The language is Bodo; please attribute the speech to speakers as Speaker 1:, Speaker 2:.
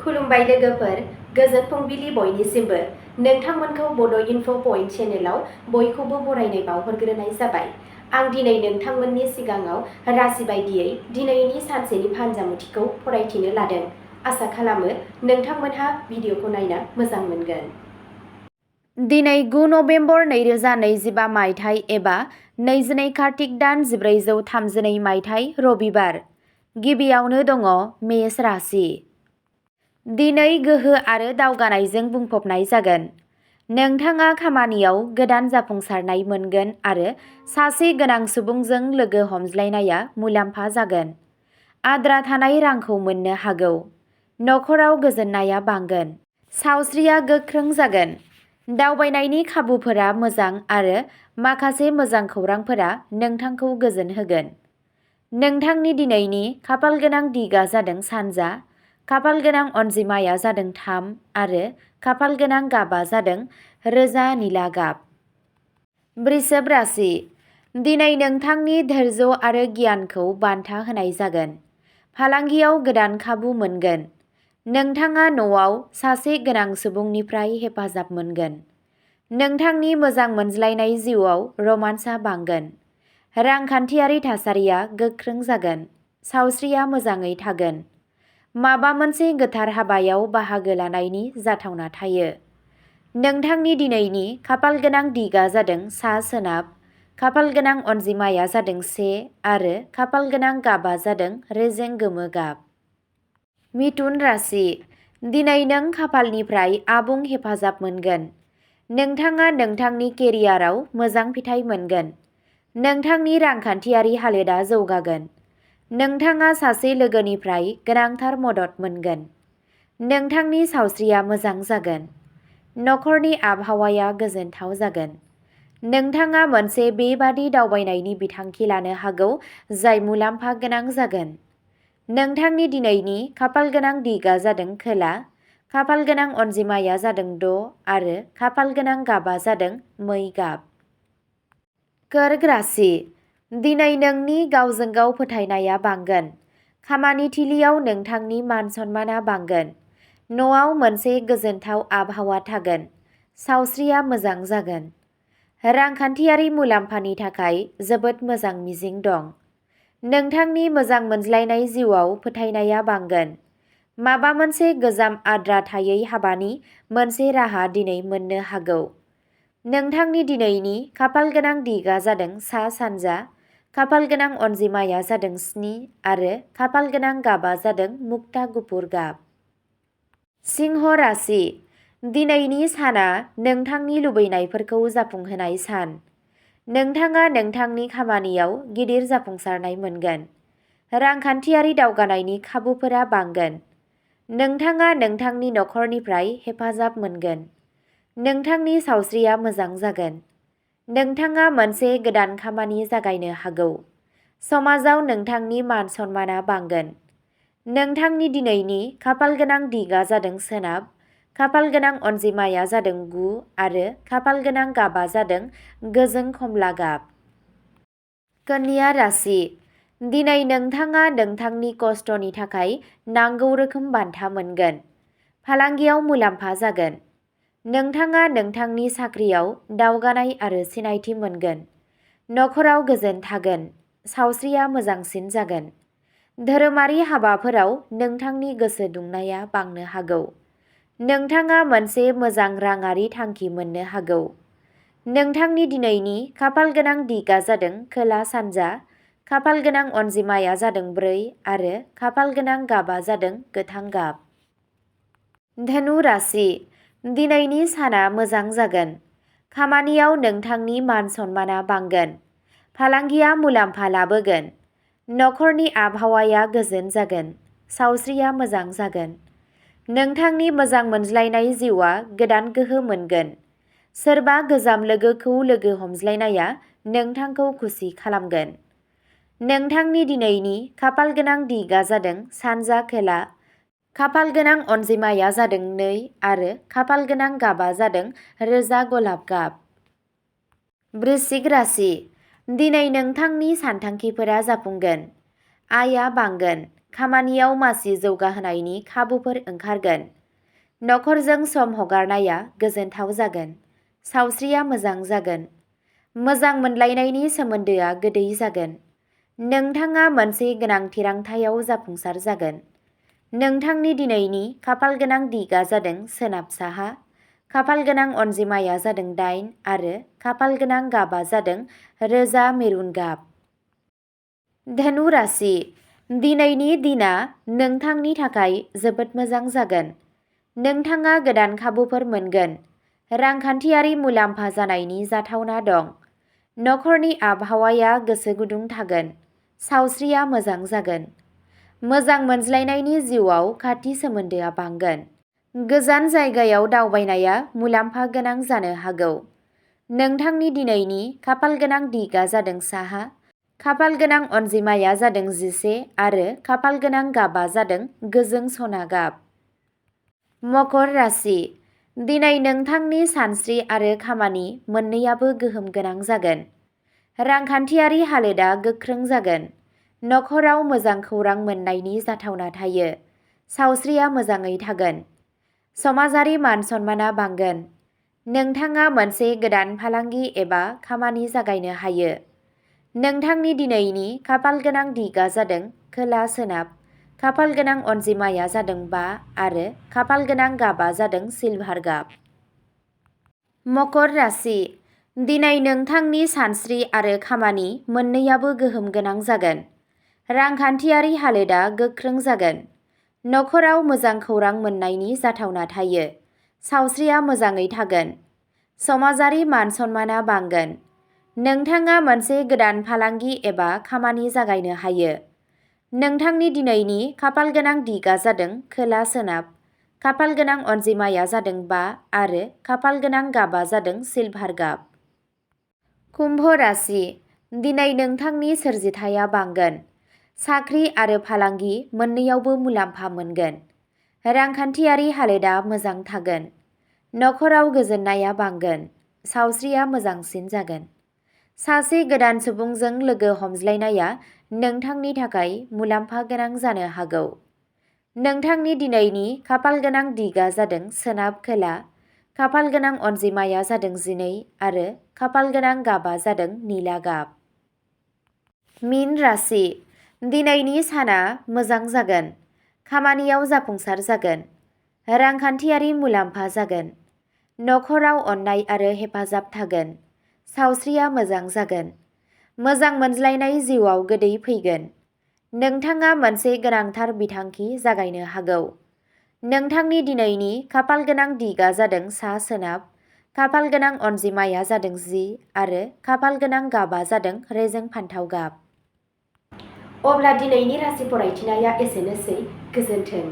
Speaker 1: खुलुमबाय लोगोफोर, गोजोन फुंबिलि बयनिसिमबो। नोंथांमोनखौ बड' इनफ' पइन्ट चेनेलाव बयखौबो बरायनाय बावहरग्रोनाय जाबाय। आं दिनै नोंथांमोननि सिगाङाव राशि बायदियै दिनैनि सानसेनि फानजामुथिखौ फरायथिनो लादों। आसा खालामो नोंथांमोनहा भिडिअखौ नायना मोजां मोनगोन। दिनै 9 नभेम्बर 2025 मायथाइ एबा 22 कार्तिक दान 1432 मायथाइ रबिबार। गिबियावनो दङ मेष राशि। दिनै गोहो आरो दावगानायजों बुंफबनाय जागोन। नोंथाङा खामानियाव गोदान जाफुंसारनाय मोनगोन आरो सासे गोनां सुबुंजों लोगो हमज्लायनाया मुलाम्फा जागोन। आद्रा थानाय रांखौ मोननो हागौ। नखराव गोजोननाया बांगोन। सावस्रिया गोख्रों जागोन। दावबायनायनि खाबुफोरा मोजां आरो माखासे मोजां खौरांफोरा नोंथांखौ गोजोन होगोन। नोंथांनि दिनैनि खाफालगोनां दिगा जादों सानजा, खाफालगोनां अनजिमाया जादों 3 आरो खाफालगोनां गाबा जादों रोजा निला गाब। वृषभ राशि। दिनै नोंथांनि धैर्य आरो गियानखौ बान्था होनाय जागोन। फालांगियाव गोदान खाबु मोनगोन। नोंथाङा न'आव सासे गोनां सुबुंनिफ्राय हेफाजाब मोनगोन। नोंथांनि मोजां मोनज्लायनाय जिउआव रमान्सआ बांगोन। रांखान्थियारि थासारिया गोख्रों जागोन। सावस्रिया मोजाङै थागोन। माबा मोनसे गोथार हाबायाव बाहागो लानायनि जाथावना थायो। नोंथांनि दिनैनि खाफालगोनां दिगा जादों सा-सोनाब, खाफालगोनां अनजिमाया जादों 1 आरो खाफालगोनां गाबा जादों रेजें गोमो गाब। मिथुन राशि। दिनै नों खाफालनिफ्राय आबुं हेफाजाब मोनगोन। नोंथाङा नोंथांनि केरियाराव मोजां फिथाइ मोनगोन। नोंथांनि रांखान्थियारि हालोदा जौगागोन। नोंथाङा सासे लोगोनिफ्राय गोनांथार मदद मोनगोन। नोंथांनि सावस्रिया मोजां जागोन। नखरनि आबहावाया गोजोनथाव जागोन। नोंथाङा मोनसे बेबादि दावबायनायनि बिथांखि लानो हागौ जाय मुलाम्फा गोनां जागोन। नोंथांनि दिनैनि खाफालगोनां दिगा जादों खोला, खाफालगोनां अनजिमाया जादों 6 आरो खाफालगोनां गाबा जादों मै गाब। कर्क राशि। दिनै नोंनि गावजों गाव फोथायनाया बांगोन। खामानि थिलियाव नोंथांनि मान सन्माना बांगोन। न'आव मोनसे गोजोनथाव आबहावा थागोन। सावस्रिया मोजां जागोन। रांखान्थियारि मुलाम्फानि थाखाय जोबोद मोजां मिजिं दं। नोंथांनि मोजां मोनज्लायनाय जिउआव फोथायनाया बांगोन। माबा मोनसे गोजाम आद्रा थायै हाबानि मोनसे राहा दिनै मोननो हागौ। नोंथांनि दिनैनि खाफालगोनां दिगा जादों सा-सानजा, खाफालगोनां अनजिमाया जादों 7 आरो खाफालगोनां गाबा जादों मुक्ता गुफुर गाब। सिंह राशि। दिनैनि साना नोंथांनि लुबैनायफोरखौ जाफुंहोनाय सान। नोंथाङा नोंथांनि खामानियाव गिदिर जाफुंसारनाय मोनगोन। रांखान्थियारि दावगानायनि खाबुफोरा बांगोन। नोंथाङा नोंथांनि नखरनिफ्राय हेफाजाब मोनगोन। नोंथांनि सावस्रिया मोजां जागोन। नोंथाङा मोनसे गोदान खामानि जागायनो हागौ। समाजाव नोंथांनि मान सन्माना बांगोन। नोंथांनि दिनैनि खाफालगोनां दिगा जादों सोनाब, खाफालगोनां अनजिमाया जादों 9 आरो खाफालगोनां गाबा जादों गोजों खमला गाब। कन्या राशि। दिनै नोंथाङा नोंथांनि खस्थ'नि थाखाय नांगौ रोखोम बान्था मोनगोन। फालांगियाव मुलाम्फा जागोन। नोंथाङा नोंथांनि साख्रियाव दावगानाय आरो सिनायथि मोनगोन। नखराव गोजोन थागोन। सावस्रिया मोजांसिन जागोन। धोरोमारि हाबाफोराव नोंथांनि गोसो दुंनाया बांनो हागौ। नोंथाङा मोनसे मोजां राङारि थांखि मोननो हागौ। नोंथांनि दिनैनि खाफालगोनां दिगा जादों खोला-सानजा, खाफालगोनां अनजिमाया जादों 4 आरो खाफालगोनां गाबा जादों गोथां गाब। धनु राशि। दिनैनि साना मोजां जागोन। खामानियाव नोंथांनि मान सन्माना बांगोन। फालांगिया मुलाम्फा लाबोगोन। नखरनि आबहावाया गोजोन जागोन। सावस्रिया मोजां जागोन। नोंथांनि मोजां मोनज्लायनाय जिउआ गोदान गोहो मोनगोन। सोरबा गोजाम लोगोखौ लोगो हमज्लायनाया नोंथांखौ खुसि खालामगोन। नोंथांनि दिनैनि खाफालगोनां दिगा जादों सानजा खोला, खाफालगोनां अनजिमाया जादों 2 आरो खाफालगोनां गाबा जादों रोजा गलाब गाब। वृश्चिक राशि। दिनै नोंथांनि सानथांखिफोरा जाफुंगोन। आयआ बांगोन। खामानियाव मासि जौगाहोनायनि खाबुफोर ओंखारगोन। नखरजों सम हगारनाया गोजोनथाव जागोन। सावस्रिया मोजां जागोन। मोजां मोनलायनायनि सोमोन्दोआ गोदै जागोन। नोंथाङा मोनसे गोनां थिरांथायाव जाफुंसार जागोन। नोंथांनि दिनैनि खाफालगोनां दिगआ जादों सोनाब साहा। खाफालगोनां अनजिमाया जादों 8 आरो खाफालगोनां गाबआ जादों रोजा मेरुन गाब। धनु राशि। दिनैनि दिना नोंथांनि थाखाय जोबोद मोजां जागोन। नोंथाङा गोदान खाबुफोर मोनगोन। रांखान्थियारि मुलाम्फा जानायनि जाथावना दं। नखरनि आबहावाया गोसो गुदुं थागोन। सावस्रिया मोजां जागोन। मोजां मोनज्लायनायनि जिउआव खाथि सोमोन्दोआ बांगोन। गोजान जायगायाव दावबायनाया मुलाम्फा गोनां जानो हागौ। नोंथांनि दिनैनि खाफालगोनां दिगआ जादों साहा। खाफालगोनां अनजिमाया जादों 11 आरो खाफालगोनां गाबआ जादों गोजों सना गाब। मकर राशि। दिनै नोंथांनि सानस्रि आरो खामानि मोन्नैयाबो गोहोम गोनां जागोन। रांखान्थियारि हालोदा गोख्रों जागोन। नखराव मोजां खौरां मोननायनि जाथावना थायो। सावस्रिया मोजाङै थागोन। समाजारि मान सन्माना बांगोन। नोंथाङा मोनसे गोदान फालांगि एबा खामानि जागायनो हायो। नोंथांनि दिनैनि खाफालगोनां दिगआ जादों खोला सोनाब। खाफालगोनां अनजिमाया जादों 5 आरो खाफालगोनां गाबआ जादों सिलभार गाब। मकर राशि। दिनै नोंथांनि सानस्रि आरो खामानि मोन्नैयाबो गोहोम गोनां जागोन। रांखान्थियारि हालोदा गोख्रों जागोन। नखराव मोजां खौरां मोननायनि जाथावना थायो। सावस्रिया मोजाङै थागोन। समाजारि मान सन्माना बांगोन। नोंथाङा मोनसे गोदान फालांगि एबा खामानि जागायनो हायो। नोंथांनि दिनैनि खाफालगोनां दिगआ जादों खोला सोनाब। खाफालगोनां अनजिमाया जादों 5 आरो खाफालगोनां गाबआ जादों सिलभार गाब। कुम्भ राशि। दिनै नोंथांनि सोरजिथाया बांगोन। साख्रि आरो फालांगि मोन्नैयावबो मुलाम्फा मोनगोन। रांखान्थियारि हालोदा मोजां थागोन। नखराव गोजोननाया बांगोन। सावस्रिया मोजांसिन जागोन। सासे गोदान सुबुंजों लोगो हमज्लायनाया नोंथांनि थाखाय मुलाम्फा गोनां जानो हागौ। नोंथांनि दिनैनि खाफालगोनां दिगआ जादों सोनाब खोला। खाफालगोनां अनजिमाया जादों 12 आरो खाफालगोनां गाबआ जादों निला गाब। मीन राशि। दिनैनि साना मोजां जागोन। खामानियाव जाफुंसार जागोन। रांखान्थियारि मुलाम्फा जागोन। नखराव अननाय आरो हेफाजाब थागोन। सावस्रिया मोजां जागोन। मोजां मोनज्लायनाय जिउआव गोदै फैगोन। नोंथाङा मोनसे गोनांथार बिथांखि जागायनो हागौ। नोंथांनि दिनैनि खाफालगोनां दिगआ जादों सा सोनाब। खाफालगोनां अनजिमाया जादों 10 आरो खाफालगोनां गाबआ जादों रेजें फान्थाव गाब। अब्ला दिनैनि राशि फरायथिनाया एसेनोसै। गोजोन्थों।